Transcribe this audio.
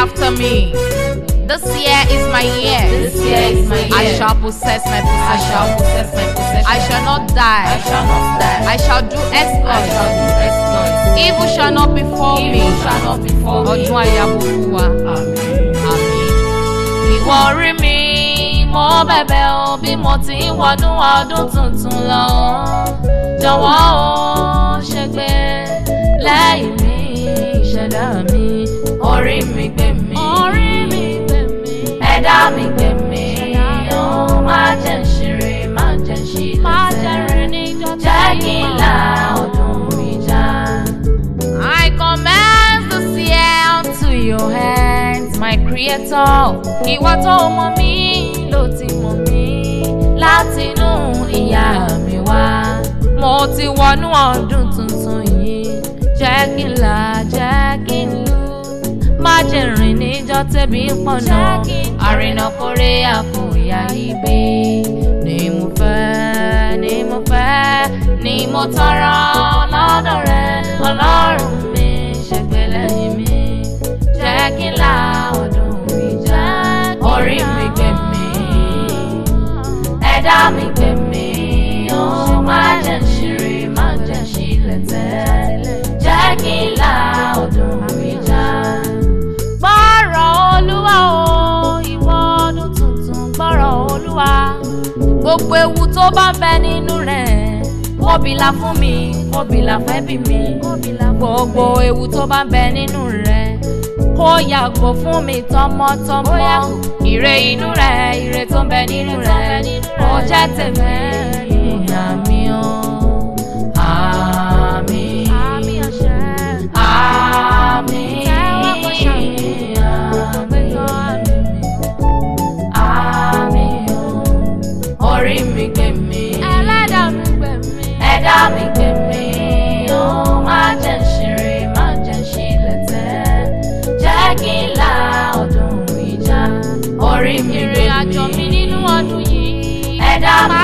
After me. This year is my year. This year is my year. I shall possess my I possession. shall possess my possession. I shall not die. I shall not die. I shall do I exploits. shall do exploits. Evil shall not befall me. Evil shall not befall me. Ọdún á yabo fún wa. Àmín. Àmín. Ìwọ orí mi, mo bẹ̀bẹ̀ o bí mo ti ń wọnú ọdún tuntun lọ. Jọ̀wọ́ o ṣègbè lẹ́yìn mi, ìṣẹ̀dá mi. Orí mi gbè mí. Orí mi gbè mí. Ẹ̀dá mi gbè mí. Ó má jẹ́ ń ṣeré, má jẹ́ ń ṣílẹ̀ Má jẹ́ rìn níjọ́ tí Jẹ́ kí n la ọdún ìjà. I commend this year unto your hands, my creator. Ìwọ tó mọ̀ mí ló ti mọ̀ mí látinú ìyá mi wá. Mo ti wọnú ọdún tuntun yìí, jẹ́ kí n là, jẹ́ kí n lù. Má jẹ́ rìn níjọ́ tẹ́bi ń pọ̀nà. Àrìnà kórè àkóyá ibi. Ni mo fẹ́, ni mo fẹ́, ni mo tọrọ lọ́dọ̀ rẹ. Ọlọ́run mi ṣègbè lẹ́yìn mi. Jẹ́ kí n la ọdún ìjà. Orí mi gbè mí. Ẹ̀dá mi gbè mí. Ó má jẹ́ ń ṣeré, má jẹ́ ń ṣílẹ̀ tẹ̀. Jẹ́ kí n la ọdún ìjà. Gbọ́rọ̀ Olúwa o, ìwọ ọdún tuntun, gbọ́rọ̀ Olúwa. Gbogbo ewu tó bá ń bẹ nínú rẹ̀, kó bìlà fún mi, kó bìlà fẹ́ bí mi. Gbogbo ewu tó bá ń bẹ nínú rẹ̀, kó yàgò fún mi tọmọtọmọ. Ire inú rẹ̀, ire tó ń bẹ nínú rẹ̀, kó jẹ́ tèmi. Àmín o. Àmín. Àmín àṣẹ. Àmín. Tẹ́wọ́ kó ṣàmín. Àmín o. Orí mi gbè mí. Ẹlẹ́dàá mi gbè mí. Ẹ̀dá mi gbè mí. Ó má jẹ́ ń ṣeré, má jẹ́ ń ṣílẹ̀ tẹ̀. Jẹ́ kí n la ọdún ìjà. Orí mi gbè Ìrìn àjò mi mí. nínú ọdún yìí. Ẹ̀dá mi Má